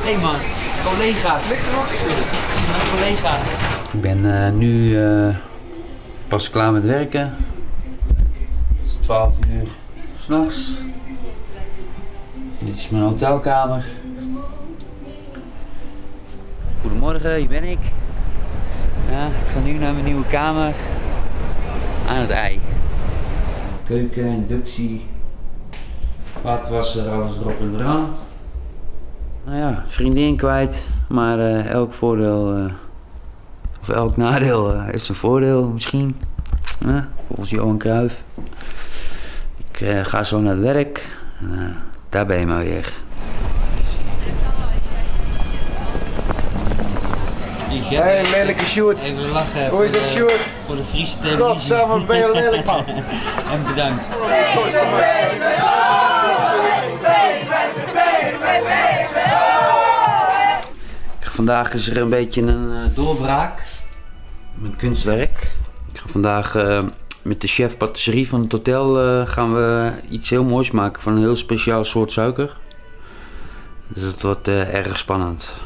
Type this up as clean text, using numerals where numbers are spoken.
Hey man, collega's. Mijn collega's. Ik ben eh, nu eh, pas klaar met werken. Het is 12 uur s'nachts. Dit is mijn hotelkamer. Goedemorgen, hier ben ik. Ja, ik ga nu naar mijn nieuwe kamer. Aan het IJ. Keuken, inductie, vaatwasser, alles erop en eraan. Nou ja, vriendin kwijt, maar eh, elk voordeel, eh, of elk nadeel eh, heeft zijn voordeel misschien. Ja, volgens Johan Cruijff. Ik eh, ga zo naar het werk en eh, daar ben je maar weer. Hey, lelijke Sjoerd. Even lachen Hoe is het, Sjoerd? voor de Friese televisie. Godsamme, ben je lelijk, man. En bedankt. Vandaag is er een beetje een eh, doorbraak. Mijn kunstwerk. Ik ga vandaag eh, met de chef patisserie van het hotel eh, gaan we iets heel moois maken van een heel speciaal soort suiker. Dus dat wordt eh, erg spannend.